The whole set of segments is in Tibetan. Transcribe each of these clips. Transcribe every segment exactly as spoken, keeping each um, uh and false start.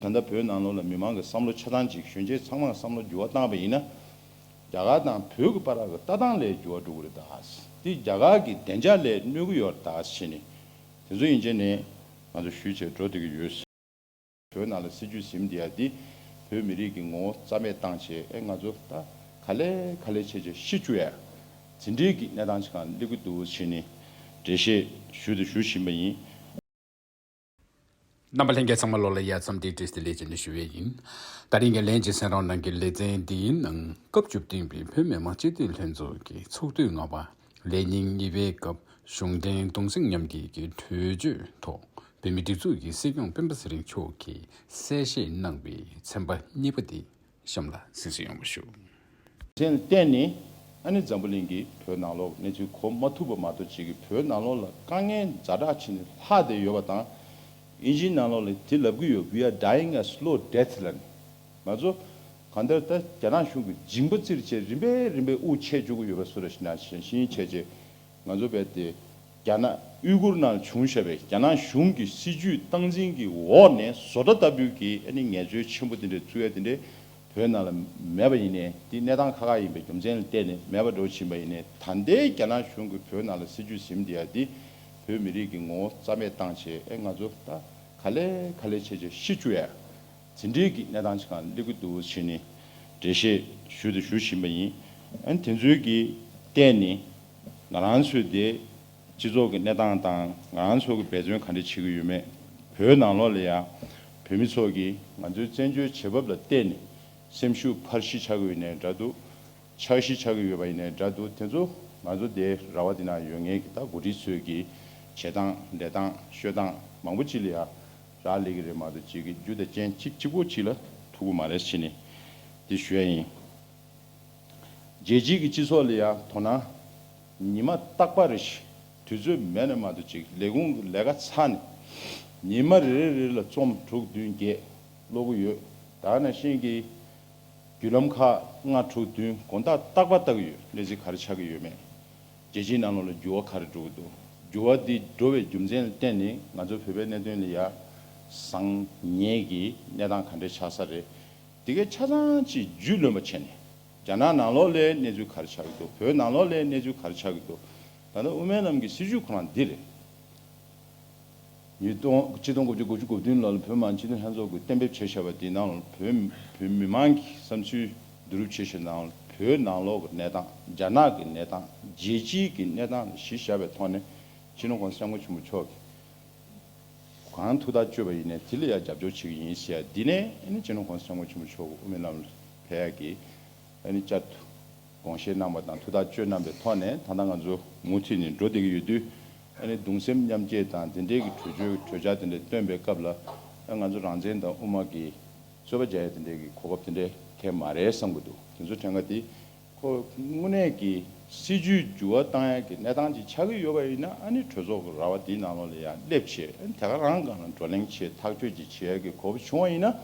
ད་ལྟ་བོད་ནང་ལོགས་ལ་མི་མང་གི་བསམ་བློ་ཆ་ཚང་ཅིག་གཞོན་སྐྱེས་ཚང་མ་བསམ་བློ་འགྱུར་བ་བཏང་བ་ཡིན་ན། རྒྱ་གར་དང་བོད་ཀྱི་བར་གྱི་ལྟ་སྟངས་ལ་འགྱུར་བ་འགྲོ་གི་རེད་ད། དེ་རྒྱ་གར་གྱི་བདེ་འཇགས་ལ་གནོད་ཀྱི་ཡོད་རེད་ད་ཟེར་ནས། དེ་ཚོ་ཡིན་ཆད་ནས་ང་ཚོ་ཞུས་བྱས་འགྲོ་བསྡད་ཀྱི་ཡོད། བོད་ནང་ལ་སྲིད་ཇུས་ཟིན་བསྡད་ཡ་འདི་བོད་མི་རིགས་ཀྱི་ངོ་བོ་རྩ་མེད་བཏང་བྱས། ཨེ་ང་ཚོ་ད་ག་ལེ་ག་ལེ་བྱས་བྱས་ཤི་བཅུག་ཡ་དེ་འདྲའི་གི་གནས་སྟངས་ཤིག་སྒང་སླེབས་ཀྱི་འདུག་ཟེར་ནས་འགྲེལ་བཤད་ཞུ་དང་ཞུ་བཞིན་པ་ཡིན། རྣམ་པ་ལྷན་རྒྱས་ཚང་མ་ལོ་ལ་ཡ་མཚམས་འདི་བྲིས་ཏེ་ལས་བྱེད་ནས་ཞུ་བས་ཡིན། ད་རིང་གི་ལན་གྱི་གསན་རོགས་གནང་གི་ལེ་ཚན་འདིའི་ནང་སྐབས་བཅུ་བདུན་པའི་བོད་མི་མང་སྤྱི་འཐུས་ལྷན་ཚོགས་ཀྱི་ཚོགས་དུས་ལྔ་པ་ལས་ཉིན་གཉིས་པའི་སྐབས་གཞུང་འབྲེལ་གདུང་སེམས་མཉམ་སྐྱེད་ཀྱི་གྲོས་ཆོད་ཐོག་བོད་མིའི་སྒྲིག་འཛུགས་ཀྱི་སྲིད་སྐྱོང་སྤེན་པ་ཚེ་རིང་མཆོག་གིས་གསལ་བཤད་གནང་བའི་ཚན་པ་གཉིས་པ་དེ་གཤམ་ལ་གཟིགས་གཟིགས་ཡོང་བ་ཞུ། དེ་ལ་བརྟེན་ནས་ཨ་ནི་འཛམ་བུ་གླིང་གི་བོད་ནང་ལོགས་གནས་ཚུལ་གོ་མ་ཐུབ་པ་མ་གཏོགས་ཅིག་གི་བོད་ནང་ལོགས་ལ་དཀའ་ངལ་ཛ་དྲག་ཕྱིན་ནས་ལྷག་བསྡད་ཡོད་པ་དང་། ཨིན་ཇིའི་ནང་ལོགས་ལ་དེ་ལབ་ཀྱི་ཡོད། We are dying a slow death ལབ་ནས། ང་ཚོ་གང་ལྟར་ད་རྒྱ་ནག་གཞུང་གི་མཇིང་པ་བཙིར་བྱས་རིམ་པས་རིམ་པས་དབུགས་ཆད་བཅུག་གི་ཡོད་པ་བཟོ་འདྲ་ཞིག་ནང་བཞིན་བྱས་བྱས། ང་ཚོ་བས་ཏེ་རྒྱ་ནག་ཡུ་གུར་ནང་བྱུང་བཞག་པའི་རྒྱ་ནག་གཞུང་གི་སྲིད་ཇུས་སྟངས་འཛིན་གྱི་འོག་ནས་བཟོ་གྲྭ་ལྟ་བུའི་གི་ཨ་ནི་ངལ་རྩོལ་ཆེན་པོ་དེ་འདྲ་བཙུགས་ཡ་དེ་འདྲ་བོད་ནང་ལ་མེད་པ་ཡིན་ནའི། དེ་གནས་སྟངས་ཁག་ཁག་ཡིན་པའི་རྒྱུ་མཚན་ལ་བརྟེན་ནས་མེད་པ་འགྲོ་ཕྱིན་པ་ཡིན་ནའི། ད་ལྟའི་རྒྱ་ནག་གཞུང་གིས་བོད་ནང་ལ་སྲིད་ཇུས་ཟིན་བསྡད་ཡ་དེ་བོད་མི་རིགས་ཀྱི་ངོ་བོ་རྩ་མེད་བཏང་བྱས། ཨེ་ང་ཚོ་ད་ག་ལེ་ག་ལེ་བྱས་བྱས་ཤི་བཅུག་ཡ་དེ་འདྲའི་གི་གནས་སྟངས་ཤིག་སྒང་སླེབས་ཀྱི་འདུག་ཟེར་ནས་འགྲེལ་བཤད་ཞུ་དང་ཞུ་བཞིན་པ་ཡིན། ཨ་ནི་དེ་ཚོའི་གི་བརྟེན་ནས་ང་རང་ཚོའི་དེ་སྤྱི་ཚོགས་ཀྱི་གནས་སྟངས་དང་ང་རང་ཚོ་གི་འབད་བརྩོན་ག་འདྲ་བྱེད་ཀྱི་ཡོད་མེད། བོད་ནང་ལོགས་ལ་ཡ་བོད་མི་ཚོ་གིས་ང་ཚོའི་བཙན་བྱོལ་བྱེད་བབ་ལ་བལྟས་ནས་སེམས་ཤུགས་འཕར་གཞི་ཆགས་ཀྱི་ཡོད་ནའི་འདྲ་འདུག་འཆར་གཞི་ཆགས་ཀྱི་ཡོད་པ་ཡིན་ནའི་འདྲ་འདུག་དེ་ཚོ་ང་ཚོ་དེ་ར་བ་འདི་ན་ཡོད་མཁན་གྱི་ད་འགོ་ཁྲིད་ཚོས་ཀྱི་བྱེད་སྟངས་ལས་སྟངས་ཤོད་སྟངས་མང་པོ་ཅིག་ལ་ཡ་རག་ལས་ཀྱི་རེད་མ་གཏོགས་ཅིག་གི་རྒྱུ་དང་རྐྱེན་གཅིག་གཅིག་པོ་གཅིག་ལ་ཐུག་གི་མ་རེད་ཟེར་ནས་དེ་ཞུ་ཡ་ཡིན། རྒྱལ་སྤྱིའི་གི་སྤྱི་ཚོགས་ལ་ཡ་དོ་སྣང་ཉི་མ་རྟག་པ་རེ་བཞིན་དུས་ཚོད་མེད་ན་མ་གཏོགས་ཅིག་ལས་ཁུངས་ཀྱི་ལས་ཀ་ཚར་ནས་ཉི་མ་རེ་རེ་རེ་ལ་རྩོམ་དྲུག་བདུན་བརྒྱད་ཀློག་གི་ཡོད། ད་ནང་བཞིན་གྱི་བརྒྱུད་ལམ་ཁག་ལྔ་དྲུག་བདུན་དགོང་དག་རྟག་པར་ལྟ་གི་ཡོད། གནས་ཚུལ་ག་རེ་ཆགས་ཀྱི་ཡོད་མེད། རྒྱལ་སྤྱིའི་ནང་ལོགས་ལ་འགྱུར་བ་ག་རེ་འགྲོ་གི་འདུག་འགྱུར་བ་འདི་འགྲོ་བའི་རྒྱུ་མཚན་ལ་བརྟེན་ནས་ང་ཚོ་བོད་པའི་གནད་དོན་ལ་ཡ་བཟང་ངན་གྱི་གནས་སྟངས་ག་འདྲ་ཆགས་ས་རེད། དེ་གའི་ཆ་ཚང་ཅིག་རྒྱུས་ལོན་པ་བྱས་ནས། རྒྱ་ནག་ནང་ལོགས་ལ་གནས་ཚུལ་ག་རེ་ཆགས་ཀྱི་འདུག་བོད་ནང་ལོགས་ལ་གནས་ཚུལ་ག་རེ་ཆགས་ཀྱི་འདུག་ད་ལྟ་དབུ་མའི་ལམ་གྱི་སྲིད་བྱུས་ཁོ་རང་འདི་རེད། ཉིས་སྟོང་ཆིག་སྟོང་དགུ་བརྒྱ་དགུ་བཅུ་གོ་བདུན་ལོ་ལ་བོད་མི་མང་སྤྱི་འཐུས་ལྷན་ཚོགས་ཀྱིས་གཏན་འབེབས་བྱས་བཞག་པ་དེའི་ནང་ལ་བོད་བོད་མི་མང་གི་བསམ་ཚུལ་བསྡུ་རུབ་བྱས་བཞག་ནང་ལ་བོད་ནང་ལོགས་ཀྱི་གནས་སྟངས། རྒྱ་ནག་གི་གནས་སྟངས། རྒྱལ་སྤྱིའི་གི་གནས་སྟངས་ལ་གཞི་བཞག་པའི་ཐོག་ནས་སྤྱི་ནོར་༸གོང་ས་༸སྐྱབས་མགོན་ཆེན་པོ་མཆོག་གིས་གང་ཐུགས་ཐག་གཅོད་པ་ཡིན་ནའི་དེ་ལ་ཡང་རྒྱབ་སྐྱོར་བྱེད་ཀྱི་ཡིན་ཟེར་ཡ་འདི་ནས་ཨ་ནི་སྤྱི་ནོར་༸གོང་ས་༸སྐྱབས་མགོན་ཆེན་པོ་མཆོག་གི་དབུ་མའི་ལམ་ལ་ཕེབས་ཡ་གི་ཨ་ནི་བསྐྱར་དུ་དགོངས་བཞེས་གནང་བ་དང་ཐུགས་ཐག་གཅོད་གནང་པའི་ཐོག་ནས་ད་ལྟ་ང་ཚོ་མུ་མཐུད་ནས་འགྲོ་བསྡད་ཀྱི་ཡོད་དུས། ཨ་ནི་གདུང་སེམས་མཉམ་སྐྱེད་དང་དེ་འབྲེལ་གྱི་གྲོས་ཆོད་གྲོས་འཆར་དེ་འདྲ་བཏོན་པའི་སྐབས་ལ་ཨ་ང་ཚོ་རང་བཙན་དང་དབུ་མ་གི་རྩོད་པ་རྒྱག་ཡ་དེ་འདྲའི་གི་གོ་སྐབས་དེ་འདྲའི་ཐེབས་མ་རེད་བསམ་གྱི་འདུག་དེ་ཚོ་དྲན་ག་དེ་ཁོ་དངོས་གནས་ཀྱི་སྲིད་བྱུས་འགྱུར་བ་བཏང་ཡ་གི་གནས་སྟངས་ཅིག་ཆགས་ཀྱི་ཡོད་པ་ཡིན་ན། ཨ་ནི་གྲོས་ཚོགས་ཀྱི་ར་བ་དེའི་ནང་ལོགས་ལ་ཡང་སླེབས་བྱས། ཨ་ནི་དེ་ག་རང་སྒང་ལ་བགྲོ་གླེང་བྱས་ཐག་གཅོད་ཅིག་བྱེད་ཡ་གི་གོ་སྐབས་བྱུང་བ་ཡིན་ན།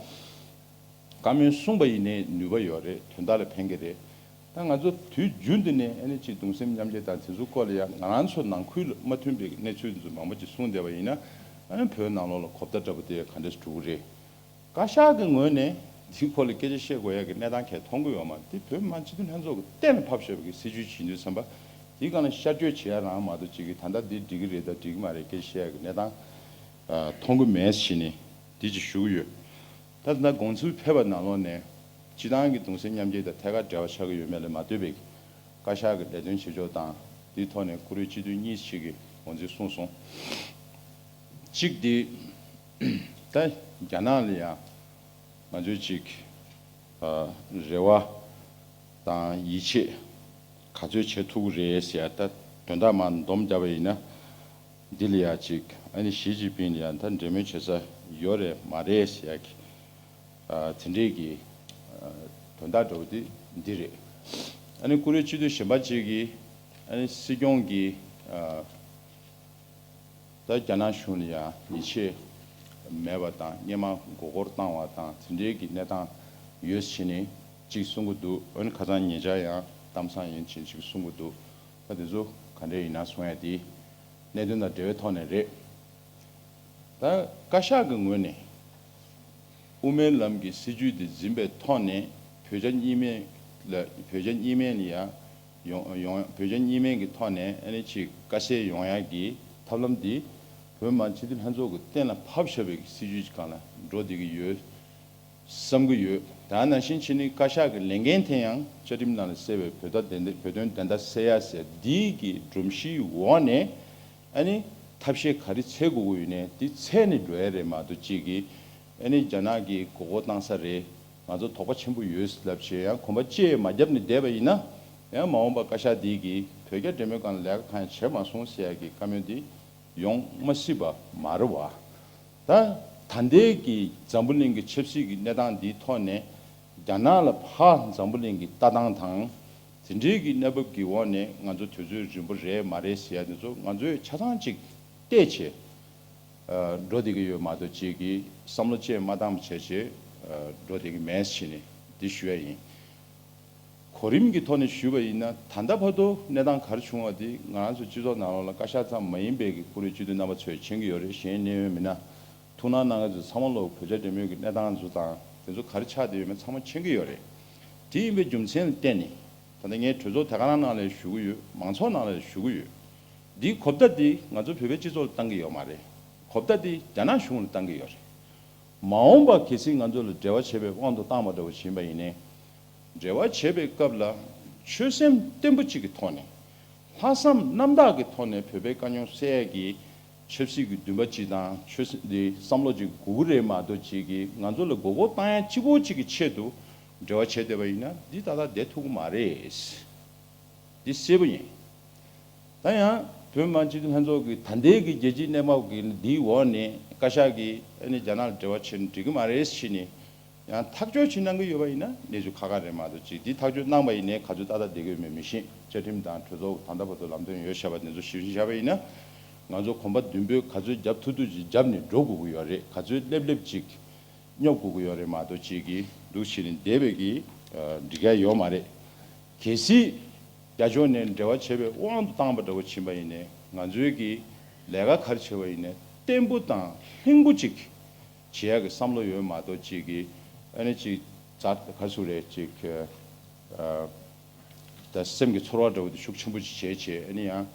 བཀའ་མོལ་གསུངས་པ་ཡིན་ནའི་ནུས་པ་ཡོད་རེད། དོན་དག་ལ་ཕན་གྱི་རེད། ད་ང་ཚོ་དུས་རྒྱུན་དུ་ནས་ཨ་ནི་ཅིག་གདུང་སེམས་མཉམ་སྐྱེད་དང་དེ་ཚོའི་སྐོར་ལ་ཡང་ང་རང་ཚོ་ནང་ཁུལ་ལ་མ་མཐུན་པའི་གནས་ཚུལ་དེ་ཚོ་མང་པོ་ཅིག་གསུངས་བསྡད་པ་ཡིན་ན། ཨ་ནི་བོད་ནང་ལོགས་ལ་གོ་བརྡ་འདྲ་པོ་དེ་ག་འདྲས་འགྲོ་གི་རེད། བཀའ་ཤག་གི་ངོས་ནས་འདིའི་སྐོར་ལ་སྐད་ཆ་བཤད་དགོས་ཡ་གི་གནས་སྟངས་གང་ཡང་མཐོང་གི་ཡོད་མ་རེད། དེ་བོད་མི་མང་སྤྱི་འཐུས་ལྷན་ཚོགས་ཀྱིས་གཏན་ནས་ཕབ་བཞག་པའི་གི་སྲིད་བྱུས་བྱེད་དུས་ཙམ་པ། དེའི་སྒང་ལ་ཤར་བསྐྱོད་བྱེད་ཡ་རང་མ་གཏོགས་ཅིག་གི་ད་ལྟ་འདི་འགྲིག་གི་རེད་དང་འགྲིག་གི་མ་རེད་སྐད་ཆ་བཤད་ཡ་གི་གནས་སྟངས་མཐོང་གི་མེད་ཟེར་ནས་འདི་ཅིག་ཞུ་གི་ཡོད། ད་ལྟ་དགོངས་ཚུལ་ཕེབས་པ་ནང་ལོགས་ནས་སྤྱི་བཏང་གི་གདུང་སེམས་མཉམ་སྐྱེད་དང་ཐད་ཀར་འབྲེལ་བ་ཆགས་ཀྱི་ཡོད་མེད་ལ་མ་ལྟོས་པའི་བཀའ་ཤག་གི་ལས་དོན་བྱེད་ཕྱོགས་དང་དེའི་ཐོག་ནས་བཀུར་འོས་སྤྱི་འཐུས་གཉིས་ཤིག་གིས་ངོས་འཛིན་གསུངས་སོང་། གཅིག་དེ་ད་རྒྱ་ནག་ལ་ཡང་ང་ཚོས་ཅིག་ཨ་རེ་བ་དང་ཡིད་ཆེས་ག་ཚོད་བྱེད་ཐུབ་ཀྱི་རེད་ཟེར་ཡ། ད་དོན་དག་མར་འདོམས་བརྒྱབ་པ་ཡིན་ན། འདི་ལ་ཡ་ཅིག་ཨ་ནི་ཞི་ཅིན་ཕིང་ལ་ཡ་ད་འབྲེལ་མོལ་བྱེད་ས་ཡོད་རེད་མ་རེད་ཟེར་ཡ་གི་ཨ་དེ་འདྲས་ཀྱི་ཨ་དོན་དག་འདྲ་བོ་དེ་འདི་རེད། ཨ་ནི་བཀུར་འོས་སྤྱི་འཐུས་གཞན་པ་ཅིག་གིས་ཨ་ནི་སྲིད་སྐྱོང་གིས་ཨ་ད་རྒྱ་ནག་གཞུང་ལ་ཡ་ཡིད་ཆེས་མེད་པ་དང་སྔོན་མ་མགོ་སྐོར་བཏང་བ་དང་དེ་འདྲས་ཀྱི་གནས་སྟངས་ཡོད་ཟེར་ནས་ཅིག་གསུང་གི་འདུག་ཨ་ནི་ཁ་སང་ཉེ་ཆར་ཡང་གཏམ་བཟང་ཡིན་ཕྱིན་ཅིག་གསུང་གི་འདུག་ད་དེ་ཚོ་ག་འདྲས་ཡིན་ན་གསུང་ཡ་དེ་གནད་དོན་དང་འབྲེལ་བའི་ཐོག་ནས་རེད། ད་བཀའ་ཤག་གི་ངོས་ནས་ དབུ་མའི་ལམ་གྱི་སྲིད་བྱུས་འདི་འཛིན་པའི་ཐོག་ནས་བོད་རྒྱ་གཉིས་སྨན་ལ་བོད་རྒྱ་གཉིས་སྨན་ལ་ཡང་ཡོང་ཡོང་བོད་རྒྱ་གཉིས་སྨན་གྱི་ཐོག་ནས་ཨ་ནི་ཅིག་དཀའ་སེལ་ཡོང་ཡག་གི་ཐབས་ལམ་འདི་བོད་མི་མང་སྤྱི་འཐུས་ལྷན་ཚོགས་ཀྱི་གཏན་ལ་ཕབ་བཞག་པའི་སྲིད་བྱུས་ཀྱི་སྒང་ལ་འགྲོ་བསྡད་ཀྱི་ཡོད་བསམ་གྱི་ཡོད། ད་ནང་བཞིན་བྱས་ནས་བཀའ་ཤག་གི་ལས་འགན་དེ་ཡང་བཅའ་ཁྲིམས་ནང་ལ་གསལ་བའི་བོད་ད་བདེན་བོད་དོན་བདེན་མཐའ་གསལ་ཡག་ཟེར་འདི་གི་སྒྲོམ་གཞིའི་འོག་ནས། ཨ་ནི་ཐབས་ཤེས་ག་རེ་འཚོལ་དགོས་ཀྱི་ཡོད་ནའི་དེ་འཚོལ་ནས་འགྲོ་ཡ་རེད་མ་གཏོགས་གཅིག་གིས་ཨ་ནི་རྒྱ་ནག་གིས་མགོ་སྐོར་བཏང་ས་རེད། ང་ཚོ་དོགས་པ་ཆེན་པོ་ཡོད་ལབ་བྱས་ཡང་གོམ་པ་བཅད་མ་བརྒྱབ་ནས་བསྡད་པ་ཡིན་ན། ཡང་མ་འོངས་པ་བཀའ་ཤག་འདི་གིས་བོད་རྒྱ་འབྲེལ་མོལ་སྒང་ལ་ལས་ཀ་གང་ཡང་བྱེད་མ་སོང་ཟེར་ཡ་གི་བཀའ་མོལ་འདི་ཡོང་མ་སྲིད་པ་མ་རེད་བ། ད་ད་ལྟའི་གི་འཛམ་བུ་གླིང་གི་ཆབ་སྲིད་ཀྱི་གནས་སྟངས་འདིའི་ཐོག་ནས་རྒྱ་ནག་ལ་ཕར་འཛམ་བུ་གླིང་གི་ལྟ་སྟངས་དང་། དེ་འདྲའི་གི་གནས་བབ་ཀྱི་འོག་ནས་ང་ཚོ་དུས་ཚོད་རིང་པོ་རེད་མ་རེད་ཟེར་ཡ་དེ་ཚོ་ང་ཚོས་ཆ་ཚང་ཅིག་བལྟས་བྱས་འགྲོ་བསྡད་ཀྱི་ཡོད་མ་གཏོགས་ཅིག་གི་བསམ་བློ་ཅིག་མ་བཏང་བྱས་བྱས་འགྲོ་བསྡད་ཀྱི་མེད་ཟེར་ནས་འདི་ཞུ་ཡ་ཡིན། གོ་རིམ་གྱི་ཐོག་ནས་ཞུས་པ་ཡིན་ན་ད་ལྟ་བར་དུ་གནས་སྟངས་ག་རེ་བྱུང་བ་དེ་ང་རང་ཚོ་སྤྱི་ཚོགས་ནང་ལོགས་ལ་བཀའ་ཤག་ཙམ་མ་ཡིན་པའི་གི་བཀུར་འོས་སྤྱི་འཐུས་རྣམ་པ་ཚོས་མཁྱེན་གྱི་ཡོད་རེད། གཞན་གནད་ཡོད་མི་སྣ། ཐུགས་སྣང་གནང་མཁན་ཚོ་ཚང་མ་ལོག་བོད་རྒྱ་འབྲེལ་མོལ་གྱི་གནས་སྟངས་ཚོ་དང་དེ་ཚོ་ག་རེ་ཆགས་བསྡད་ཡོད་མེད་ཚང་མ་མཁྱེན་གྱི་ཡོད་རེད། དེ་ཡིན་པའི་རྒྱུ་མཚན་ལ་བརྟེན་ནས་ད་ལྟ་ངས་གྲོས་ཚོགས་དེ་ག་རང་ནང་ལ་ཞུ་གི་ཡོད། མང་ཚོགས་ནང་ལ་ཞུ་གི་ཡོད། འདིའི་གོ་བརྡ་འདི་ང་ཚོ་བོད་པའི་སྤྱི་ཚོགས་ལ་བཏང་གི་ཡོད་མ་རེད། གོ་བརྡ་འདི་རྒྱ་ནག་གཞུང་ལ་བཏང་གི་ཡོད་རེད། མ་འོངས་པ་གལ་སྲིད་ང་ཚོ་ལ་འབྲེལ་བ་བྱེད་པའི་དབང་དུ་བཏང་བ་འདྲ་བོ་ཕྱིན་པ་ཡིན་ནའི། འབྲེལ་བ་བྱེད་པའི་སྐབས་ལ་ཆོད་སེམས་བརྟན་པོ་གཅིག་གི་ཐོག་ནས། ལྷག་བསམ་རྣམ་དག་གི་ཐོག་ནས་བོད་པའི་དཀའ་རྙོག་སེལ་ཡས་ཀྱི་ཆབ་སྲིད་ཀྱི་འདུན་པ་གཅིག་དང་ཆོད་སེམས་འདི་བསམ་བློ་གཅིག་དགོས་ཀྱི་རེད་མ་གཏོགས་གཅིག་གིས་ང་ཚོ་ལ་མགོ་སྐོར་བཏང་ཡ་གཅིག་པོ་གཅིག་གི་ཆེད་དུ་འབྲེལ་བ་བྱས་བསྡད་པ་ཡིན་ན་འདི་ཏག་ཏག་བསྡད་ཐུབ་ཀྱི་མ་རེད། འདི་གསལ་པོ་ཡིན། ད་ཡང་བོད་མི་མང་སྤྱི་འཐུས་ལྷན་ཚོགས་ཀྱི་ད་ལྟའི་གི་རྒྱལ་སྤྱིའི་གནས་བབ་ཀྱི་འདིའི་འོག་ནས་བཀའ་ཤག་གིས་ཨ་ནི་རྒྱ་ནག་ལ་འབྲེལ་བ་བྱས་ན་འགྲིག་གི་མ་རེད་ཟེར་ནས་ཡང་ཐག་གཅོད་བྱེད་གནང་གི་ཡོད་པ་ཡིན་ན་གནས་ཚུལ་ཁག་ཁག་རེད་མ་གཏོགས་ཅིག་འདི་ཐག་གཅོད་གནང་པ་ཡིན་ནའི་ག་ཚོད་ཏག་ཏག་བསྡད་ཀྱི་ཡོད་མེད་མི་ཤེས། བཅའ་ཁྲིམས་དང་གྲོས་ཚོགས་ད་ལྟ་བར་དུ་ལམ་སྟོན་ཡོད་བཞག་པ་འདི་ཚོ་གཞིར་བཞག་པ་ཡིན་ན་ང་ཚོ་གོམ་པ་མདུན་སྤོས་ག་ཚོད་རྒྱབ་ཐུབ་ཐུབ་ཅིག་རྒྱབ་ནས་འགྲོ་དགོས་ཀྱི་ཡོད་རེད། ག་ཚོད་སླེབས་སླེབས་ཅིག་སྙོབ་དགོས་ཀྱི་ཡོད་རེད་མ་གཏོགས་ཅིག་གིས་འདུག་བྱས་ནས་བསྡད་པའི་གི་འགྲིག་ཡ་ཡོད་མ་རེད། གལ་སྲིད་རྒྱ་ཕྱོགས་ནས་འབྲེལ་བ་བྱེད་པའི་དབང་དུ་བཏང་པ་འདྲ་བོ་ཕྱིན་པ་ཡིན་ནའི་ང་ཚོའི་གི་ལས་ཀ་ག་རེ་བྱེད་པ་ཡིན་ནའི་བརྟན་པོ་དང་ལྷིང་པོ་ཅིག་བྱེད་ཡ་གི་བསམ་བློ་ཡོད་མ་གཏོགས་ཅིག་གིས་ཨ་ནི་ཅིག་ཛ་ག་ཚོད་རེད་ཅིག་ཨ། ད་སེམས་ཀྱི་ཚོར་བ་འདྲ་བོ་དེ་ཤུགས་ཆེན་པོ་ཅིག་བྱས་བྱས་ཨ་ནི་ཡང་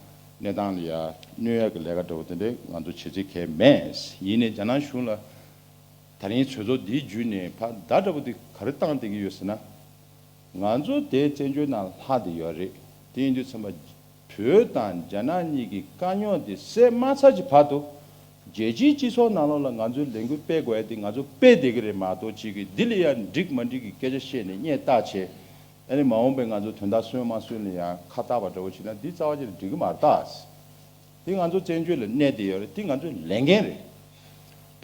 གནས་སྟངས་ལ་ཡ་གནོད་ཡ་གི་ལས་ཀ་འདྲ་བོ་དེ་འདྲས་ང་ཚོ་བྱེད་རྩིས་གང་ཡང་མེད། ཡིན་ནའི་རྒྱ་ནག་གཞུང་ལ་ད་རིང་གྲོས་ཚོགས་འདིའི་བརྒྱུད་ནས་ཕར་བརྡ་འདྲ་བོ་དེ་ག་རེ་བཏང་བསྡད་ཀྱི་ཡོད་ཟེར་ན། ང་ཚོ་དེ་བཙན་བྱོལ་ནང་ལྷག་བསྡད་ཡོད་རེད། དེ་ཡིན་དུས་ཙམ་པ། བོད་དང་རྒྱ་ནག་གཉིས་ཀྱི་དཀའ་རྙོག་དེ་སེལ་མ་ཚར་གྱི་བར་དུ། རྒྱལ་སྤྱིའི་སྤྱི་ཚོགས་ནང་ལོགས་ལ་ང་ཚོའི་ལས་འགུལ་སྤེལ་དགོས་ཡ་དེ་ང་ཚོ་སྤེལ་བསྡད་ཀྱི་རེད་མ་གཏོགས་གཅིག་གིས་འདི་ལ་ཡང་འགྲིག་མ་འགྲིག་གི་སྐད་ཆ་བཤད་ནས་སྔས་བཏགས་བྱས། ཨ་ནི་མ་འོངས་པའི་ང་ཚོ་དོན་དག་སོན་མ་སོན་ལ་ཡང་ཁ་བཏགས་པ་འདྲ་བོ་བྱས་ན་འདི་རྩ་བ་ཉིད་ནས་འགྲིག་གི་མ་རེད་ད། འདི་ང་ཚོ་བཙན་བྱོལ་ལ་གནས་བསྡད་ཡོད་རེད། འདི་ང་ཚོའི་ལས་འགན་རེད།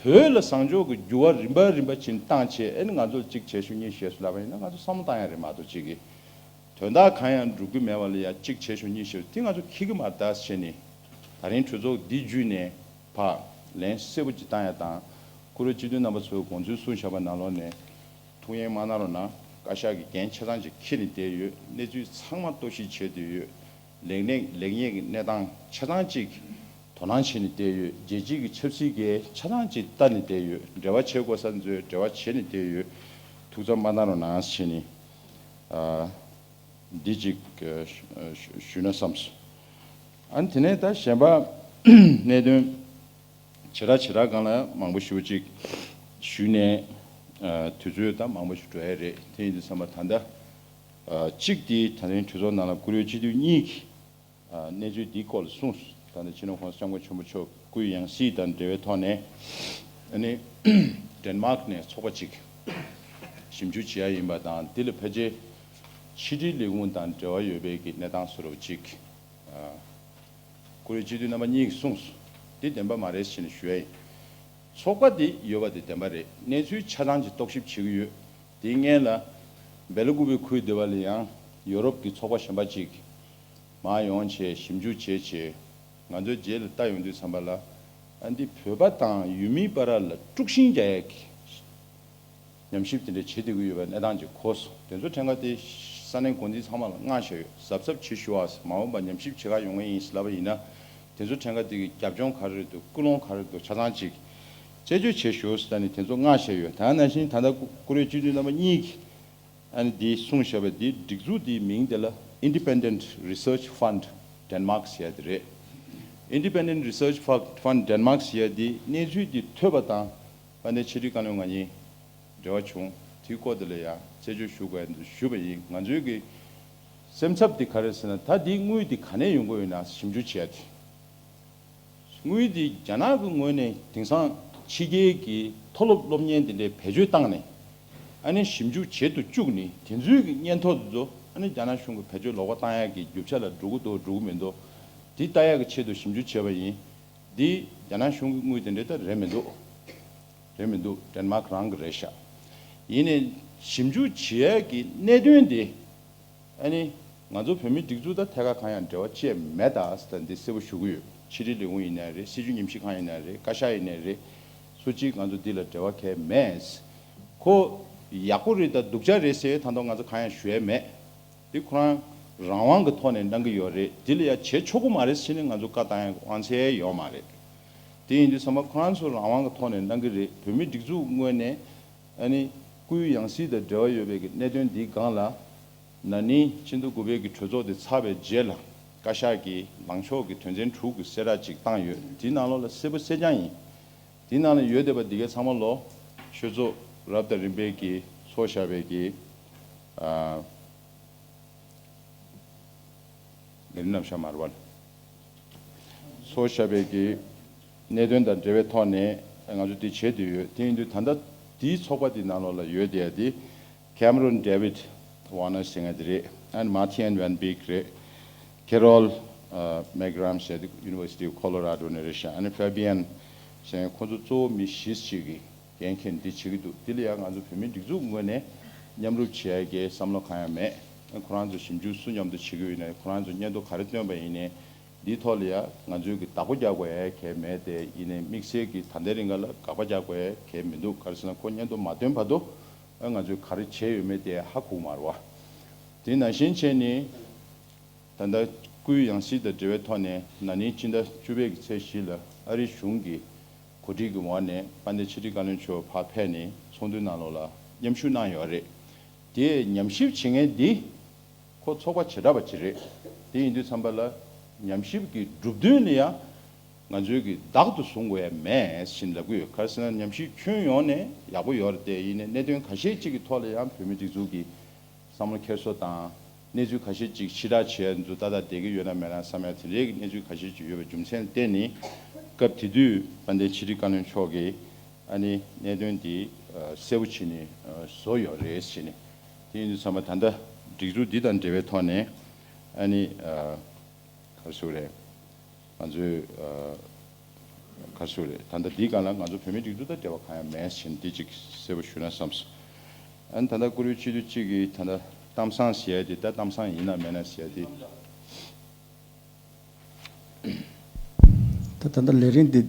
བོད་ལ་བཟང་ཕྱོགས་ཀྱི་འགྱུར་བ་རིམ་པ་རིམ་པ་ཕྱིན་བཏང་བྱས་ཨ་ནི་ང་ཚོ་ལ་གཅིག་བྱས་ཤོག་གཉིས་བྱས་ཤོག་ལབ་པ་ཡིན་ན་ང་ཚོ་བསམ་བློ་བཏང་ཡ་རེད་མ་གཏོགས་གཅིག་གིས། དོན་དག་གང་ཡང་འགྲུབ་ཀྱི་མེད་པ་ལ་ཡ་གཅིག་བྱས་ཤོག་གཉིས་བྱས་ཤོག་དེ་ང་ཚོ་འཁྱེར་གྱི་མ་རེད་ད་ཟེར་ནས། ད་རིང་གྲོས་ཚོགས་འདི་བརྒྱུད་ནས་ཕར་ལན་གསལ་པོ་ཅིག་བཏང་ཡ་དང་། བཀུར་འོས་སྤྱི་འཐུས་རྣམ་པ་ཚོས་དགོངས་ཚུལ་གསུངས་བཞག་པ་ནང་ལོགས་ནས་ཐུགས་ཡེངས་མ་གནང་རོགས་གནང་། བཀའ་ཤག་གིས་འགན་ཆ་ཚང་ཅིག་འཁྱེར་ནས་བསྡད་ཡོད། གནས་ཚུལ་ཚང་མ་རྟོག་ཞིབ་བྱས་བསྡད་ཡོད། ལེགས་ཉེས་ལེགས་ཉེས་ཀྱི་གནས་སྟངས་ཆ་ཚང་ཅིག་དོ་སྣང་བྱས་ནས་བསྡད་ཡོད། རྒྱལ་སྤྱིའི་གི་ཆབ་སྲིད་འགན་ཆ་ཚང་ཅིག་བལྟ་ནས་བསྡད་ཡོད། འབྲེལ་བ་བྱེད་དགོས་ས་ཚོས་འབྲེལ་བ་བྱས་ནས་བསྡད་ཡོད། ཐུགས་འཚབ་མ་གནང་རོགས་གནང་ཟེར་ནས། ཨ། འདི་གཅིག་ཨ་ཞུ་ཞུ་ན་བསམས་སོང་། ཨ་ནི་དེ་ནས་ད་གཞན་པ་གནད་དོན་བྱེ་བྲག་བྱེ་བྲག་སྒང་ལ་མང་པོ་ཞེ་པོ་ཅིག་ཞུས་ནས་ཨ་དུས་ཚོད་ད་མང་པོ་ཞིག་འགྲོ་ཡ་རེད། དེ་ཡིན་དུས་ཙམ་པ་ད་ལྟ་ཨ་གཅིག་དེ་ད་ཐེངས་གྲོས་ཚོགས་ནང་ལ་བཀུར་འོས་སྤྱི་འཐུས་གཉིས་ཀྱིས་ཨ་གནས་ཚུལ་འདིའི་སྐོར་ལ་གསུངས་སོང་། ད་ལྟ་སྤྱི་ནོར་༸གོང་ས་༸སྐྱབས་མགོན་ཆེན་པོ་མཆོག་སྐུའི་ཡང་སྲིད་དང་འབྲེལ་བའི་ཐོག་ནས་ཨ་ནི་ཌེན་མཱག་ནས་ཚོགས་པ་ཅིག་ཞིབ་འཇུག་བྱེད་ཡ་ཡིན་པ་དང་། དེ་ལ་ཕལ་ཆེར་ཕྱི་དྲིལ་ལས་ཁུངས་དང་འབྲེལ་བ་ཡོད་པའི་གི་གནས་སྟངས་བཟོ་འདྲ་བོ་ཅིག་ཨ་བཀུར་འོས་སྤྱི་འཐུས་རྣམ་པ་གཉིས་ཀྱིས་གསུངས་སོང་། འདི་བདེན་པ་མ་རེད་ཟེར་ནས་ཞུ་ཡ་ཡིན། ཚོགས་པ་འདི་ཡོད་པ་དེ་བདེན་པ་རེད། གནས་ཚུལ་ཆ་ཚང་ཅིག་རྟོག་ཞིབ་བྱེད་ཀྱི་ཡོད། དེའི་སྔོན་ལ་སྦེ་ལ་ཀུ་པེ་ཁུལ་འདི་པ་ལ་ཡང་ཡོ་རོབ་ཀྱི་ཚོགས་པ་གཞན་པ་ཅིག་མར་ཡོང་བྱས་ཞིབ་འཇུག་བྱས་བྱས། ང་ཚོའི་རྗེས་ལ་ལྟ་ཡོང་དུས་ཙམ་པ་ལ་ཨ་འདི་བོད་པ་དང་ཡུལ་མིའི་བར་ལ་དཀྲུག་ཤིང་རྒྱག་ཡ་གི་ཉམས་ཞིབ་དེ་འདྲ་བྱེད་བསྡད་ཀྱི་ཡོད་པའི་གནས་སྟངས་ཅིག་གོ་སོང་། དེ་ཚོ་ཕྲན་ཁ་དེ་ས་གནས་འགོ་འཛིན་ཚང་མ་ལ་མངགས་བཞག་ཡོད། གཟབ་གཟབ་བྱེད་ཤོག་ཨ། མ་འོངས་པ་ཉམས་ཞིབ་བྱེད་ག་ཡོང་གི་ཡིན་ཟེར་ལབ་པ་ཡིན་ན། དེ་ཚོ་ཕྲན་ཁ་དེ་གི་རྒྱབ་ལྗོངས་ག་རེ་རེད་འདུག་ཀུན་སློང་ག་རེ་རེད་འདུག་ཆ་ཚང་ཅིག་ རྩད་གཅོད་བྱེད་ཞུ་ཟེར་ནས་དེ་ཚོ་མངགས་བཞག་ཡོད། ད་ནང་བཞིན་ད་ལྟ་བཀུར་འོས་སྤྱི་འཐུས་རྣམ་པ་གཉིས་ཀྱིས་ཨ་ནི་འདི་གསུངས་བཞག་པ་འདི་སྒྲིག་འཛུགས་འདིའི་མིང་དེ་ལ་Independent Research Fund Denmark ཟེར་ཡ་དེ་རེད། Independent Research Fund Denmark ཟེར་ཡ་འདི་གནས་ཚུལ་འདི་ཐོས་པ་དང་དཔལ་ལྡན་ཕྱི་དྲིལ་བཀའ་བློན་ང་གཉིས་འབྲེལ་བ་བྱུང་། དེའི་སྐོར་དེ་ལ་ཡང་རྩད་གཅོད་ཞུ་དགོས་ཡ་འདུག་ཞུས་པ་ཡིན། ང་ཚོའི་གི་སེམས་འཚབ་འདི་ག་རེ་ཟེར་ན། ད་འདིའི་དངུལ་འདི་ག་ནས་ཡོང་གི་ཡོད་ན་ཞིབ་འཇུག་བྱས་ཏེ། དངུལ་འདི་རྒྱ་ནག་གི་ངོས་ནས་དེང་སང་ཕྱི་རྒྱལ་གྱི་མཐོ་སློབ་སློབ་གཉེར་འདི་འདྲའི་བེད་སྤྱོད་བཏང་ནས། ཨ་ནི་ཞིབ་འཇུག་བྱེད་དུ་བཅུག་ནས་དེ་ཚོའི་གི་སྙན་ཐོ་འདི་ཚོ་ཨ་ནི་རྒྱ་ནག་གཞུང་གི་བེད་སྤྱོད་ལོག་པ་བཏང་ཡག་གི་རྒྱུ་ཆ་ལ་འགྲོ་གི་འདུག་འགྲོ་གི་མི་འདུག་འདི་ལྟ་ཡག་གི་ཆེད་དུ་ཞིབ་འཇུག་བྱས་པ་ཡིན། འདི་རྒྱ་ནག་གཞུང་གི་དངུལ་དེ་འདྲ་ད་རེད་མི་འདུག་རེད་མི་འདུག་ཌེན་མཱག་རང་གི་རེད་ཤག་ཡིན་ནའི་ཞིབ་འཇུག་བྱེད་ཡ་གི་གནད་དོན་དེ། ཨ་ནི་ང་ཚོ་བོད་མིའི་སྒྲིག་འཛུགས་དང་ཐད་ཀར་གང་ཡང་འབྲེལ་བ་བཅས་མེད་ད་ཟེར་ད་འདི་གསལ་པོ་ཞུ་གི་ཡོད། ཕྱི་དྲིལ་ལས་ཁུངས་ཡིན་ནའི་རེད། སྲིད་བྱུས་ཉམས་ཞིབ་ཁང་ཡིན་ནའི་རེད། བཀའ་ཤག་ཡིན་ནའི་རེད། སུ་གཅིག་ང་ཚོ་འདི་ལ་འབྲེལ་བ་གང་ཡང་མེད། ཁོ་ཡག་པོ་རེད་ད་སྡུག་ཅག་རེད་ཟེར་ད་དུང་ང་ཚོ་གང་ཡང་ཞུ་ཡ་མེད། འདི་ཁོ་རང་རང་དབང་གི་ཐོག་ནས་གནང་གི་ཡོད་རེད། འདི་ལ་ཡ་བྱེད་ཆོག་གི་མ་རེད་ཟེར་ནས་ང་ཚོ་བཀའ་བཏང་ཡ་དབང་ཚད་ཡོད་མ་རེད། དེ་ཡིན་དུས་ཚང་མ་ཁོ་རང་ཚོ་རང་དབང་གི་ཐོག་ནས་གནང་གི་རེད། བོད་མིའི་སྒྲིག་འཛུགས་ངོས་ནས་ཨ་ནི་སྐུའི་ཡང་སྲིད་དང་འབྲེལ་བ་ཡོད་པའི་གི་གནད་དོན་འདིའི་སྒང་ལ་ན་ནིང་ཕྱི་ཟླ་དགུ་པའི་གི་གྲོས་ཚོགས་དེ་ཚར་བའི་རྗེས་ལ་བཀའ་ཤག་གིས་ལངས་ཕྱོགས་ཀྱི་དོན་ཚན་དྲུག་གི་གསལ་བསྒྲགས་ཅིག་བཏང་ཡོད། དེའི་ནང་ལོགས་ལ་གསལ་པོ་གསལ་རྐྱང་ཡིན། དེའི་ནང་ལ་ཡོད་བསྡད་པ་འདི་གའི་ཚང་མ་ལོ་ཆོས་ཚོགས་རབ་དང་རིམ་པས་ཀྱིས་ཚོགས་བཞག་པའི་གི་ཨ། ལས་རིམ་རྣམ་གཞག་མ་རེད་པ། ཚོགས་བཞག་པའི་གི་གནད་དོན་དང་འབྲེལ་བའི་ཐོག་ནས་ང་ཚོ་འདི་བྱེད་འདོད་ཡོད། དེ་ཡིན་དུས་ད་ལྟ་འདིའི་ཚོགས་པ་འདི་ནང་ལོགས་ལ་ཡོད་བསྡད་ཡ་འདི་Cameron David Warner ཟེར་མཁན་དེ་རེད། ཨ་ནི་Martijn van Beek རེད། Carol ཨ་Megram ཟེར་དེ་University of Colorado ནས་རེད་ཤག་ཨ་ནི་Fabian ཟེར་མཁན་ཁོ་ཚོ་གཙོ་བོ་མི་བཞི་ཅིག་གིས་འགན་འཁྱེར་འདི་བྱེད་ཀྱི་འདུག་འདི་ལ་ཡང་ང་ཚོ་བོད་མིའི་སྒྲིག་འཛུགས་ངོས་ནས་མཉམ་རུབ་བྱེད་ཡ་གི་བསམ་བློ་གང་ཡང་མེད། ཁོ་རང་ཚོ་ཞིབ་འཇུག་སུ་མཉམ་དུ་བྱེད་ཀྱི་ཡོད་ན་ཁོ་རང་ཚོ་སྙན་ཐོ་ག་རེ་བཏོན་པ་ཡིན་ནའི་འདིའི་ཐོག་ལ་ཡ་ང་ཚོའི་གི་བདག་པོ་རྒྱག་དགོས་ཡ་གལ་མེད་དེ། ཡིན་ནའི་དམིགས་བསལ་གྱི་ད་ལྟའི་རིང་ག་ལ་དགག་པ་རྒྱག་དགོས་ཡ་གལ་མི་འདུག་ག་རེ་ཟེར་ན་ཁོ་སྙན་ཐོ་མ་བཏོན་བར་དུ་ཨ་ང་ཚོས་ག་རེ་བྱས་ཡོད་མེད་དེ་ཧ་གོ་གི་མ་རེད་པ། དེ་ནང་བཞིན་བྱས་ནས། ད་ལྟ་སྐུའི་ཡང་སྲིད་དང་འབྲེལ་བའི་ཐོག་ནས་ན་ནིང་སྤྱི་ཟླ་བཅུ་པའི་གི་ཚེས་བཞི་ལ་ཨ་རིའི་གཞུང་གི་གོ་སྒྲིག་གི་འོག་ནས་དཔལ་ལྡན་ཕྱི་དྲིལ་བཀའ་བློན་མཆོག་ཕར་ཕེབས་ནས་ཚོགས་འདུའི་ནང་ལོགས་ལ་མཉམ་ཞུགས་གནང་ཡོད་རེད། དེ་ཉམས་ཞིབ་བྱེད་མཁན་འདི་ཁོ་ཚོགས་པ་བྱེ་བྲག་པ་ཅིག་རེད། དེ་ཡིན་དུས་ཙམ་པ་ལ་ཉམས་ཞིབ་ཀྱི་གྲུབ་དོན་ལ་ཡང་ང་ཚོའི་གི་བདག་ཏུ་བཟུང་དགོས་ཡ་མེད་ཟེར་ལབ་ཀྱི་ཡོད། ག་རེ་ཟེར་ན་ཉམས་ཞིབ་ཁྱོན་ཡོངས་ནས་ཡག་པོ་ཡོད་རེད་དེ། ཡིན་ནའི་གནད་དོན་ཁ་ཤས་ཅིག་གི་ཐོག་ལ་ཡང་བོད་མི་སྒྲིག་འཛུགས་ཀྱི་བསམ་བློ་འཁྱེར་སོ་དང་། གནས་ཚུལ་ཁ་ཤས་ཅིག་ཕྱིར་བསྒྲགས་བྱས་ཚུལ་ཏག་ཏག་བསྡད་ཀྱི་ཡོད་ན་མེད་ན་བསམ་ཡ་དེ་འདྲའི་གི་གནས་ཚུལ་ཁ་ཤས་ཅིག་ཡོད་པའི་རྒྱུ་མཚན་བརྟེན་ནས། སྐབས་དེ་དུས་དཔལ་ལྡན་ཕྱི་དྲིལ་བཀའ་བློན་མཆོག་གིས་ཨ་ནི་གནད་དོན་འདི་གསལ་པོ་བྱས་ནས་བཟོ་ཡོད་རེད་ཟེར་ནས། དེ་ཡིན་དུས་ཙམ་པ་ད་ལྟ་སྒྲིག་འཛུགས་འདི་དང་འབྲེལ་བའི་ཐོག་ནས་ཨ་ནི་ག་རེ་ཟེར་དགོས་རེད། ང་ཚོས་ཨ་ག་རེ་ཟེར་དགོས་རེད། ད་ལྟ་འདིའི་སྒང་ལ་ང་ཚོ་བོད་མིའི་སྒྲིག་འཛུགས་དང་འབྲེལ་བ་གང་ཡང་མེད་ཟེར་འདི་གཅིག་གསལ་པོ་ཞུ་ན་བསམས་སོང་། ཨ་ནི་ད་ལྟ་བཀུར་འོས་སྤྱི་འཐུས་གཅིག་གིས་ད་ལྟ་གཏམ་བཟང་ཟེར་ཡ་དེ་ད་གཏམ་བཟང་ཡིན་ན་མེད་ན་ཟེར་ཡ་དེ། ད་ད་ལྟ་ལས་རིམ་འདི་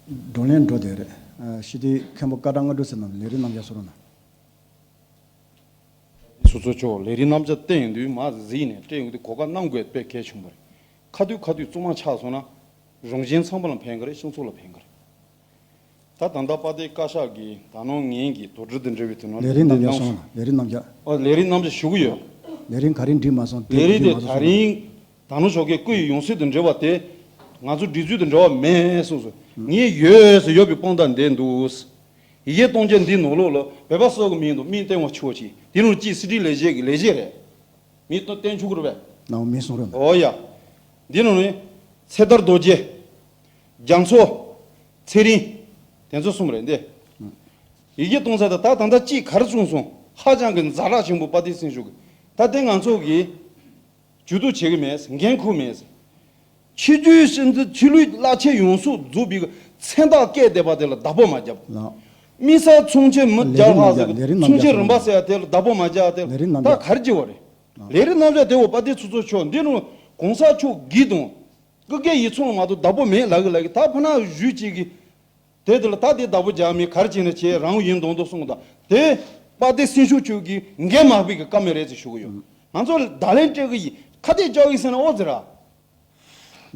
བགྲོ་གླེང་འགྲོ་བསྡད་རེད། ཨ་ཕྱི་དྲིལ་མཁན་པོ་སྐར་གྲངས་ལྔ་དྲུག་ཟེར་ན་ལས་རིམ་རྣམ་གཞག་སོ་རུ་ན། སོ་སོ་ཆོག་ལས་རིགས་རྣམ་གཞག་བསྟན་ཡོང་དུས་མ་གཟིགས་ནས་སྤྲད་ཡོང་དུས་གོ་སྐབས་གནང་དགོས་དཔེ་གལ་ཆེན་པོ་རེད། ཁ་ཐུག་ཁ་ཐུག་གཙང་མ་ཆགས་སོང་ན་རང་བཞིན་ཚང་མ་ལ་ཕན་གི་རེད། སྤྱི་ཚོགས་ལ་ཕན་གི་རེད། ད་ད་ལྟ་དཔལ་ལྡན་བཀའ་ཤག་གིས་ད་ནང་ངན་གྱི་དོགས་འདྲི་དང་འབྲེལ་བའི་དོན་ལ་ལས་རིགས་རྣམ་གཞག་གནང་སོང་། ལས་རིགས་རྣམ་གཞག་ཨ་ལས་རིགས་རྣམ་གཞག་ཞུ་གི་ཡོད། ལས་རིགས་ག་རེ་འགྲིག་མ་སོང་། ལས་རིགས་དེ་ད་རིང་ད་ནང་ཞོགས་ཀས་སྐུ་ཡི་ཡང་སྲིད་དང་འབྲེལ་བ་དེ་ང་ཚོ་སྒྲིག་འཛུགས་དང་འབྲེལ་བ་མེད་གསུངས་སོང་། ངས་ཡོད་ཟེར་ཡོད་པའི་དཔང་རྟགས་འདི་འདུག་ཡི་གེ་གཏོང་རྒྱུ་འདི་ནང་ལོགས་ལ་བོད་པ་སོགས་ཀྱི་མིང་དང་མིང་བསྟན་པ་ཆོག་ཅིག་དེ་ནང་གཅིག་སྲིད་ཁྲིའི་ལས་བྱེད་ཀྱི་ལས་བྱེད་རེད། མིང་བསྟན་ཆོག་གི་རེད་པས། ནའོ་མིང་གསུང་རོགས་གནང་། ཨོ་ཡ། འདི་ནང་ནས་ཚེ་ཐར་རྡོ་རྗེ། རྒྱ་མཚོ། ཚེ་རིང་། དེ་ཚོ་གསུམ་རེད་འདི། ཡི་གེ་གཏོང་ས་དེ་ད་ད་ལྟ་གཅིག་ག་རེ་གསུངས་སོང་། ཧ་ཅང་གི་ཛ་དྲག་ཆེན་པོ་དཔལ་ལྡན་སྲིད་གཞུང་གི་ད་དེ་ང་ཚོ་གི་ཇུས་གཏོགས་བྱེད་ཀྱི་མེད། འགན་འཁུར་མེད། ཕྱི་རྒྱལ་སྲིད་འཛིན་ཆོས་ལུགས་བླ་ཆེན་ཡོངས་སུ་རྫོགས་པའི་མཚན་རྟགས་བཀལ་བསྡད་པ་དེ་ལ་བདག་པོ་མ་བརྒྱབ། ལགས། དམིགས་བསལ་ཚོང་ཆེན་མི་རྒྱལ་ལྷ་ཟེར་གི་ཚོང་ཆེན་རིམ་པ་ཟེར་ཡ་དེ་ལ་བདག་པོ་མ་བརྒྱབ་དེ་ལ་ད་ག་རེ་བྱེད་པ་རེད། ལས་རིགས་རྣམ་གཞག་དེ་འོ་དཔལ་ལྡན་ཚོགས་གཙོ་མཆོག་འདི་ནང་གོང་ས་མཆོག་གིས་དང་། སྐུ་སྒེར་ཡིག་ཚང་མ་གཏོགས་བདག་པོ་མེད་ལབ་གི་ལབ་གི་ད་ཕ་ན་གཞུས་གཅིག་གི་དེ་དེ་ལ་ད་དེ་བདག་པོ་རྒྱག་མི་ག་རེ་བྱས་ན་བྱས་རང་ཡིན་མདོག་མདོག་གསུངས་དང་དེ་དཔལ་ལྡན་སྲིད་གཞུང་མཆོག་གིས་འགན་མ་ཕོག་གི་བཀའ་མོལ་རེད་ཅེས་ཞུ་གི་ཡོད། ང་ཚོ་བརྡ་ལན་སྤྲད་གི་ཡིན། ཁ་གཏད་གཅོག་གི་ཟེར་ན་ཨོ་ཙི་ར།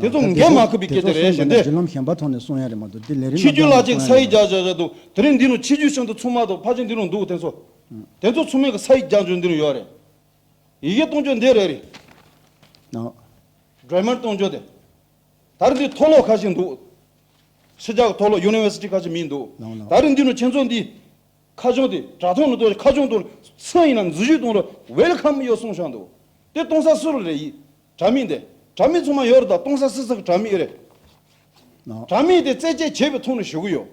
དེ་ཚོ་འགན་མ་འཁུར་བའི་སྐད་ཆ་རེད་ཞེས་འདི། བརྒྱུད་ལམ་གཞན་པ་ཐོག་ནས་གསུང་ཡ་རེད་མ་གཏོགས་འདི་ལས་རིགས་ཆོས་བརྒྱུད་ལ་ཅིག་ས་ཡིག་རྒྱག་བཞག་བཞག་འདུག་དེ་རིང་འདི་ནང་ཆོས་བརྒྱུད་ཤིན་ཏུ་ཚང་མ་དང་ཕལ་ཆེར་འདི་ནང་འདུག་དེ་ཚོ། དེ་ཚོ་ཚང་མས་གི་ས་ཡིག་རྒྱག་འཇོག་འདི་ནང་ཡོད་རེད། ཡི་གེ་གཏོང་རྒྱུ་འདི་རེད་རེད། ནོ། སྒྲོལ་མར་གཏོང་རྒྱུ་དེ། ད་རེས་འདི་མཐོ་སློབ་ཁ་ཤས་འདུག་ཕྱི་རྒྱལ་གི་མཐོ་སློབ་ཡུ་ནི་ཝར་སི་ཊི་ཁ་ཤས་མིན་འདུག་ནོ་ནོ། ད་རེས་འདི་ནང་ཁྱེད་ཚོ་འདི། ཁ་བྱང་དེ་དྲ་ཐོག་ནས་གཏོང་ཁ་བྱང་གཏོང་སུ་ཡིན་ན་འཛུལ་ཞུགས་གཏོང་རོགས་ཝེལ་ཁམ་ཡོད་གསུངས་བཞག་འདུག་དེ་གཏོང་ས་སུ་རུ་རེད་ཡིན། དྲ་མིག་དེ། དྲ་མིག་ཚང་མ་ཡོད་རེད་ད་གཏོང་ས་སུ་སུ་གི་དྲ་མིག་རེད། ནོ། དྲ་མིག་དེ་རྩད་གཅོད་བྱས་པའི་ཐོག་ནས་ཞུ་གི་ཡོད།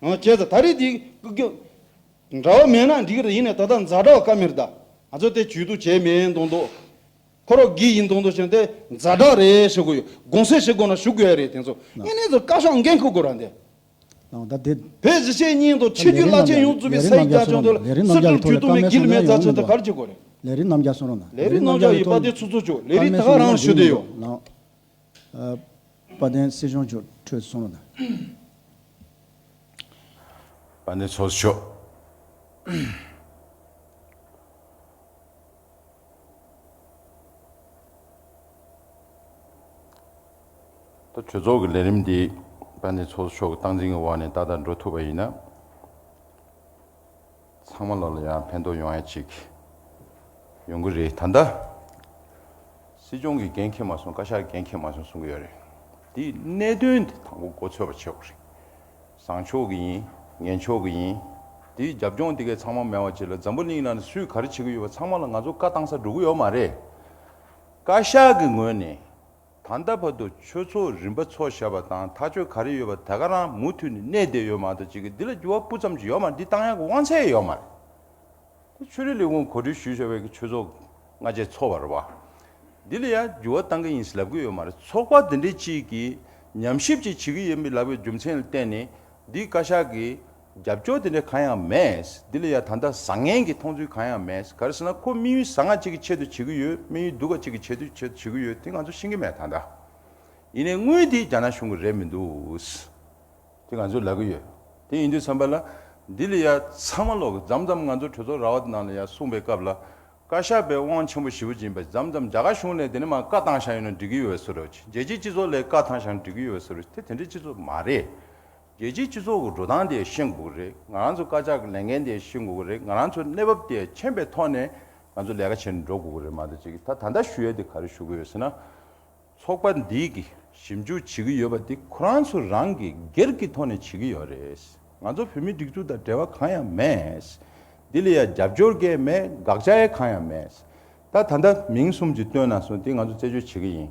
ཨ་བྱས་ཙང་ད་རེས་དེ་ཀུ་ཀུ། འདྲ་བ་མེད་ན་འགྲིག་གི་རེད་ཡིན་ནའི་ད་ལྟ་ཛ་དྲག་ཀ་མེད་རེད་ད། ང་ཚོ་དེ་ཇུས་གཏོགས་བྱས་མེད་མདོག་མདོག་ཁོ་རང་གི་ཡིན་མདོག་མདོག་བྱས་ཏེ་ཛ་དྲག་རེད་ཞུ་གི་ཡོད། དགོངས་སེལ་ཞུ་དགོས་ན་ཞུ་དགོས་རེད་དེ་ཚོ། ཡིན་ནའི་ཚོ་བཀའ་ཤག་འགན་འཁུར་དགོས་ར་འདི། ནང་ད་དེ། བོད་གཞིས་བྱེས་གཉིས་དང་ཆོས་བརྒྱུད་བླ་ཆེན་ཡོངས་རྫོགས་པའི་ས་ཡིག་རྒྱ་ཆུང་དུ་སྲིད་གྲོས་གྲོས་གཏོང་མེད་དགེ་ལུགས་མེད་རྫ་ཆུང་དུ་ག་རེ་བྱེད་དགོས་རེད། ལས་རིགས་རྣམ་རྒྱལ་གསུང་རོགས་གནང་། ལས་རིགས་རྣམ་རྒྱལ་ཡིན་པ་དེ་ཚོ་ཚོ་ཆོག་ལས་རིགས་ད་ག་རང་ཞུ་བསྡད་ཡོད། ནང་། ཨ། དཔལ་ལྡན་སྲིད་སྐྱོང་མཆོག་འཕྲོས་གསུང་རོགས་གནང་། དཔལ་ལྡན་ཚོགས་གཙོ་མཆོག་ད་གྲོས་ཚོགས་ཀྱི་ལས་རིམ་འདི་དཔལ་ལྡན་ཚོགས་གཙོ་མཆོག་གི་སྟངས་འཛིན་གྱི་འོག་ནས་ཏག་ཏག་འགྲོ་ཐུབ་པ་ཡིན་ན། ཚང་མ་ལ་ལ་ཡང་ཕན་ཐོགས་ཡོང་ཡ་ཅིག་ཡོང་གི་རེད། ད་ལྟ་སྲིད་སྐྱོང་གིས་འགན་འཁྱེར་མ་སོང་། བཀའ་ཤག་གིས་འགན་འཁྱེར་མ་སོང་གསུང་གི་ཡོད་རེད། དེའི་གནད་དོན་དེ་དང་པོ་མགོ་ཚོད་པ་བྱེད་དགོས་རེད། བཟང་ཕྱོགས་ཀྱི་ཡིན། ངན་ཕྱོགས་ཀྱི་ཡིན། དེའི་རྒྱབ་ལྗོངས་དེ་གའི་ཚང་མ་མེད་པ་ཅིག་ལ་འཛམ་བུ་གླིང་ནང་ནས་སུས་ག་རེ་བྱེད་ཀྱི་ཡོད་པ་ཚང་མ་ལ་ང་ཚོ་བཀའ་བཏང་ས་འགྲོ་གི་ཡོད་མ་རེད། བཀའ་ཤག་གི་ངོས་ནས། ད་ལྟ་བར་དུ་ཆོས་ཚོགས་རིམ་པ་ཚོགས་བཞག་པ་དང་ཐག་གཅོད་ག་རེ་ཡོད་པ་དེ་ག་རང་མུ་མཐུད་ནས་གནས་བསྡད་ཡོད་མ་གཏོགས་ཅིག་གི་འདི་ལ་འགྱུར་བ་སྤུ་ཙམ་ཅིག་ཡོད་མ་རེད། འདི་བཏང་ཡག་གི་དབང་ཚད་ཡོད་མ་རེད། དེ་ཆོས་རིག་ལས་ཁུངས་གོ་སྒྲིག་ཞུས་བཞག་པའི་ཆོས་ཚོགས་སྔ་རྗེས་ཚོགས་པ་རེད་བ། འདི་ལ་ཡང་འགྱུར་བ་བཏང་གི་ཡིན་ཟེར་ལབ་གི་ཡོད་མ་རེད། ཚོགས་པ་འདི་འདྲའི་ཅིག་གིས་ཉམས་ཞིབ་ཅིག་བྱེད་ཀྱི་ཡིན་པའི་ལབ་པའི་རྒྱུ་མཚན་ལ་བརྟེན་ནས་འདི་བཀའ་ཤག་གིས། རྒྱབ་སྐྱོར་དེ་འདྲ་གང་ཡང་མེད། འདི་ལ་ཡ་ད་ལྟ་བཟང་ངན་གྱི་མཐོང་ཚུལ་གང་ཡང་མེད། ག་རེ་ཟེར་ན་ཁོ་དམིགས་ཡུལ་བཟང་ང་གཅིག་གི་ཆེད་དུ་བྱེད་ཀྱི་ཡོད། དམིགས་ཡུལ་སྡུག་ག་གཅིག་གི་ཆེད་དུ་ཆེད་དུ་བྱེད་ཀྱི་ཡོད། དེ་ང་ཚོ་ཤེས་ཀྱི་མེད་ད་ལྟ། ཡིན་ནའི་དངུལ་དེ་རྒྱ་ནག་གཞུང་གི་རེད་མི་འདུག་དེ་ང་ཚོས་ལབ་ཀྱི་ཡོད། དེ་ཡིན་དུས་ཙམ་པ་ལ་འདི་ལ་ཡ་ཚང་མ་ལོག་མཚམས་མཚམས་ང་ཚོ་གྲོས་ཚོགས་ར་བ་དེ་ནང་ལ་ཡ་གསུངས་པའི་སྐབས་ལ། བཀའ་ཤག་པའི་དབང་ཆེན་པོ་ཞེ་པོ་ཅིག་ཡིན་པ་མཚམས་མཚམས་རྒྱ་གར་གཞུང་ནས་དེ་ནས་མར་བཀའ་བཏང་བཞག་ཡོད་ན་འགྲིག་གི་ཡོད་པའི་བཟོ་འདྲ་ཅིག་རྒྱལ་སྤྱིའི་སྤྱི་ཚོགས་ལ་བཀའ་བཏང་བཞག་ན་འགྲིག་གི་ཡོད་པའི་བཟོ་འདྲ་ཅིག་དེ་དེ་འདྲའི་སྤྱི་ཚོགས་མ་རེད། རྒྱལ་སྤྱིའི་སྤྱི་ཚོགས་ཀྱི་འགྲོ་སྟངས་དེ་ཤེས་དགོས་ཀྱི་རེད། ང་རང་ཚོ་བཀའ་ཤག་གི་ལས་འགན་དེ་ཤེས་དགོས་ཀྱི་རེད། ང་རང་ཚོ་གནས་བབ་དེ་མཁྱེན་པའི་ཐོག་ནས་ང་ཚོ་ལས་ཀ་བྱེད་ནས་འགྲོ་དགོས་ཀྱི་རེད་མ་གཏོགས་ཅིག་ད་ད་ལྟ་ཞུ་ཡས་དེ་ག་རེ་ཞུ་གི་ཡོད་ཟེར་ན། ཚོགས་པ་འདིས་ཀྱི་ཞིབ་འཇུག་བྱེད་ཀྱི་ཡོད་པ་འདི་ཁོ་རང་ཚོ་རང་གི་སྒེར་གྱི་ཐོག་ནས་བྱེད་ཀྱི་ཡོད་རེད། ང་ཚོ་བོད་མིའི་སྒྲིག་འཛུགས་དང་འབྲེལ་བ་གང་ཡང་མེད། འདི་ལ་ཡ་རྒྱབ་སྐྱོར་གང་ཡང་མེད། དགག་བྱ་ཡང་གང་ཡང་མེད། ད་ད་ལྟ་མིང་གསུམ་གྱི་བཏོན་ན་སོང་དེ་ང་ཚོ་རྩད་གཅོད་བྱེད་ཀྱི་ཡིན།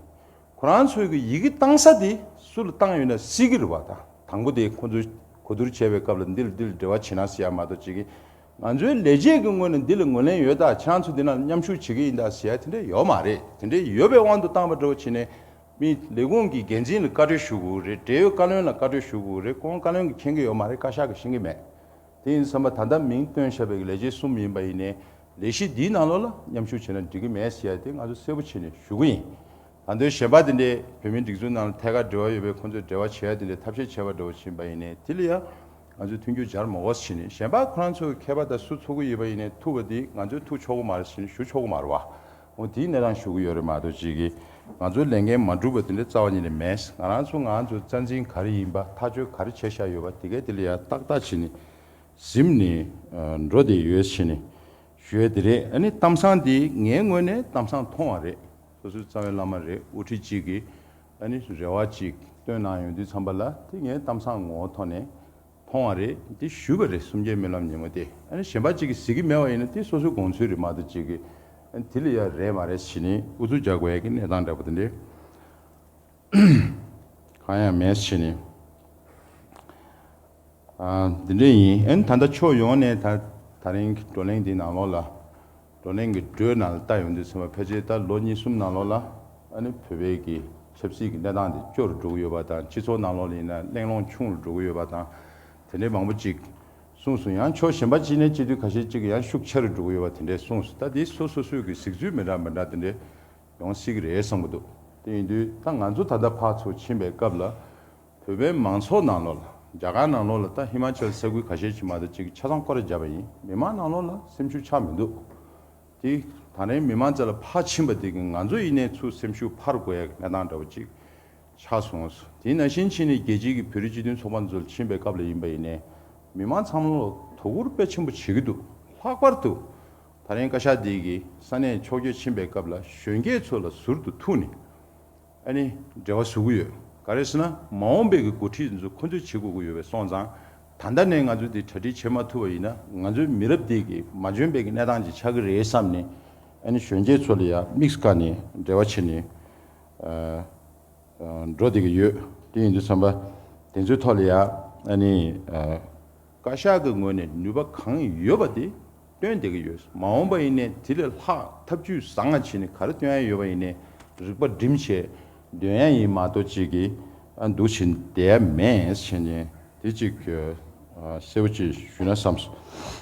ཁོ་རང་ཚོའི་གི་ཡི་གེ་བཏང་ས་དེ་སུ་ལ་བཏང་ཡོད་ན་གཟིགས་ཀྱི་རེད་བ། ད་དང་པོ་དེ་ཁོ་ཚོས་གོ་བསྡུར་བྱས་པའི་སྐབས་ལ་འདི་ལ་འདི་ལ་འབྲེལ་བ་བྱེད་ན་ཟེར་ཡ་མ་གཏོགས་ཅིག་གི་ང་ཚོའི་ལས་བྱེད་ཀྱི་ངོས་ནས་འདི་ལ་ངོས་ལེན་ཡོད་ད། ཁྱེད་རང་ཚོ་འདི་ནང་མཉམ་ཞུགས་བྱེད་ཀྱི་ཡིན་ད་ཟེར་ཡ་དེ་འདྲ་ཡོད་མ་རེད། དེ་འདྲ་ཡོད་པའི་དབང་དུ་བཏང་བ་འདྲ་བོ་བྱས་ནས་མི་ལས་ཁུངས་ཀྱི་འགན་འཛིན་ལ་བཀའ་འཁྲོལ་ཞུ་དགོས་རེད། འབྲེལ་ཡོད་བཀའ་བློན་ལ་བཀའ་འཁྲོལ་ཞུ་དགོས་རེད། ཁོང་བཀའ་བློན་གྱིས་མཁྱེན་གྱི་ཡོད་མ་རེད། བཀའ་ཤག་གིས་ཤེས་ཀྱི་མེད། དེ་ཡིན་བསམ་པ་ད་ལྟ་མིང་བཏོན་བཞག་པའི་ལས་བྱེད་གསུམ་ཡིན་པ་ཡིན་ནའི་ལས་གཞི་འདིའི་ནང་ལོགས་ལ་མཉམ་ཞུགས་བྱས་ན་འགྲིག་གི་མེད་ཟེར་ཡ་དེ་ང་ཚོ་གསལ་པོ་བྱས་ནས་ཞུ་གི་ཡིན། ད་དུང་གཞན་པ་དེ་འདྲའི་བོད་མིའི་སྒྲིག་འཛུགས་ནང་ལ་ཐད་ཀར་འབྲེལ་བ་ཡོད་པའི་ཁོང་ཚོས་འབྲེལ་བ་བྱེད་ཡ་དེ་འདྲའི་ཐབས་ཤེས་བྱས་པ་འདྲ་བོ་ཕྱིན་པ་ཡིན་ནའི་དེ་ལ་ཡང་ང་ཚོས་མཐུན་འགྱུར་སྦྱར་མ་དགོས་ཟེར་ནས། གཞན་པ་ཁོ་རང་ཚོའི་མཁས་པ་དང་སུ་ཚོགས་ཀྱི་ཡོད་པ་ཡིན་ནའི་ཐུག་པ་དེ་ང་ཚོས་ཐུག་ཆོག་གི་མ་རེད་ཟེར་ནས་ཞུ་ཆོག་གི་མ་རེད་བ། འོ་དེའི་གནས་སྟངས་ཞུ་གི་ཡོད་རེད་མ་གཏོགས་ཅིག་གིས་ང་ཚོའི་ལས་འགན་མ་འགྲུབ་པ་དེ་འདྲའི་རྩ་བ་ཉིད་ནས་མེད། ང་རང་ཚོ་ང་ཚོའི་རྩ་འཛིན་ག་རེ་ཡིན་པ་ཐག་གཅོད་ག་རེ་བྱས་བཞག་ཡོད་པ་དེ་གའི་དེ་ལ་ཡང་ཏག་ཏག་བྱས་ནས་གཟིམ་ནས་འགྲོ་བསྡད་ཡོད་ཟེར་ནས་ཞུ་ཡ་དེ་རེད། ཨ་ནི་གཏམ་བཟང་དེ་ངའི་ངོས་ནས་གཏམ་བཟང་མཐོང་བ་རེད། སོ་སོའི་རྩ་བའི་བླ་མ་རེད། དབུ་ཁྲིད་ཅིག་གིས་ཨ་ནི་རེ་བ་ཅིག་བཏོན་གནང་ཡོང་དུས་ཙམ་པ་ལ་དེ་ངའི་གཏམ་བཟང་ངོ་བོ་ཐོག་ནས་མཐོང་བ་རེད། དེ་ཞུས་པ་རེད། གསུམ་བརྒྱའི་སྨོན་ལམ་ཉིན་མོ་དེ། ཨ་ནི་གཞན་པ་ཅིག་གིས་གཟིགས་ཀྱི་མེད་པ་ཡིན་ན་དེ་སོ་སོའི་དགོངས་ཚུལ་རེད་མ་གཏོགས་ཅིག་གིས་ཨ་ནི་དེ་ལ་ཡ་རེད་མ་རེད་ཟེར་ནས་ཨུ་ཚུགས་རྒྱག་དགོས་ཡ་གི་གནས་སྟངས་འདྲ་པོ་དེ་འདྲའི་གང་ཡང་མེད་ཟེར་ནས། ཨ། འདི་འདྲ་ཡིན། ཨ་ནི་ད་ལྟ་ཕྱོགས་ཡོངས་ནས་ད་ད་རིང་གི་བགྲོ་གླེང་འདི་ནང་ལོགས་ལ། བགྲོ་གླེང་གི་འགྲོས་ནང་ལ་ལྟ་ཡོང་དུས་ཙམ་པ་ཕལ་ཆེར་ད་ལོ་གཉིས་གསུམ་ནང་ལོགས་ལ་ཨ་ནི་བོད་པའི་གི་ཆབ་སྲིད་ཀྱི་གནས་སྟངས་འདི་སྐྱོ་རུ་འགྲོ་གི་ཡོད་པ་དང་། སྤྱི་ཚོགས་ནང་ལོགས་ལ་ཡིན་ན་གླེང་སློང་ཆུང་རུ་འགྲོ་གི་ཡོད་པ་དང་། དེ་འདྲའི་མང་པོ་ཅིག་གསུངས་སོང་། ཡང་ཕྱོགས་གཞན་པ་ཅིག་ནས་བྱེད་དུས་ཁ་ཤས་ཅིག་ཡང་ཤུགས་ཆེ་རུ་འགྲོ་གི་ཡོད་པ་དེ་འདྲའི་གསུངས་སོང་། ད་འདི་སོ་སོ་སོའི་གི་གཟིགས་ཚུལ་མི་འདྲ་མི་འདྲ་དེ་འདྲའི་ཡོང་སྲིད་ཀྱི་རེད་བསམ་གྱི་འདུག་དེ་ཡིན་དུས་ད་ང་ཚོ་ད་ལྟ་ཕར་ཚུར་ཕྱིན་པའི་སྐབས་ལ། བོད་པའི་མང་ཚོགས་ནང་ལོགས་ལ། རྒྱ་གར་ནང་ལོགས་ལ་ད་ཧི་མ་ཅལ་ས་ཁུལ་ཁ་ཤས་ཅིག་མ་གཏོགས་ཅིག་ཆ་ཚང་སྐོར་ར་བརྒྱབ་པ་ཡིན། མི་མང་ནང་ལོགས་ལ་སེམས་ཤུགས་ཆག་མི་འདུག་དེ་ ད་རེས་མི་མང་རྩ་ལ་ཕར་ཕྱིན་པ་དེ་གིས་ང་ཚོ་ཡིན་ནའི་ཚུར་སེམས་ཤུགས་འཕར་དགོས་ཡ་གི་གནས་སྟངས་འདྲ་བོ་ཅིག་ཆགས་སོང་། དེ་ནང་བཞིན་ཕྱིན་ནས་རྒྱལ་སྤྱིའི་གི་བོད་རིགས་སྤྱི་མཐུན་ཚོགས་པ་ཚོ་ལ་ཕྱིན་པའི་སྐབས་ལ་ཡིན་པ་ཡིན་ནའི་མི་མང་ཚང་མ་ལ་དོ་ཁུར་དཔེ་ཆེན་པོ་བྱེད་ཀྱི་འདུག་ལྷག་པར་དུ་ད་རེས་བཀའ་ཤག་འདི་གིས་ས་གནས་ཕྱོགས་བསྐྱོད་ཕྱིན་པའི་སྐབས་ལ་གཞོན་སྐྱེས་ཚོ་ལ་ཟུར་དུ་ཐུག་ནས་ཨ་ནི་འབྲེལ་བ་བཟོ་གི་ཡོད། ག་རེ་ཟེར་ན་མ་འོངས་པའི་གི་འགོ་ཁྲིད་འདི་ཚོ་ཁོ་ཚོས་བྱེད་དགོས་ཀྱི་ཡོད་པས་སོང་ཙང་། ད་ལྟ་ནས་ང་ཚོས་འདི་གྲ་སྒྲིག་བྱེད་མ་ཐུབ་པ་ཡིན་ན་ང་ཚོའི་མི་རབས་འདི་གི་མ་འཇོན་པའི་གི་གནས་སྟངས་ཅིག་ཆགས་ཀྱི་རེད་བསམ་ནས་ཨ་ནི་གཞོན་སྐྱེས་ཚོ་ལ་ཡང་དམིགས་བཀར་ནས་འབྲེལ་བ་བྱས་ནས་ཨ། འགྲོ་བསྡད་ཀྱི་ཡོད། དེ་ཡིན་དུས་ཙམ་པ་དེ་ཚོའི་ཐོག་ལ་ཡང་ཨ་ནི་བཀའ་ཤག་གི་ངོས་ནས་ནུས་པ་གང་ཡོད་པ་དེ་བཏོན་བསྡད་ཀྱི་ཡོད། མ་འོངས་པ་ཡིན་ནའི་དེ་ལས་ལྷག་ཐབས་ཇུས་བཟང་ང་བྱས་ནས་ག་རེ་བཏོན་ཡ་ཡོད་པ་ཡིན་ནའི་རིག་པ་སྒྲིམ་བྱས་འདོན་ཡ་ཡིན་མ་གཏོགས་ཅིག་གི་ཨ་འདུག་བྱས་བསྡད་ཡ་མེད་བྱས་ནས་དེ་ཅིག་གསལ་པོ་ཅིག་ཞུས་ན་བསམས་སོང་།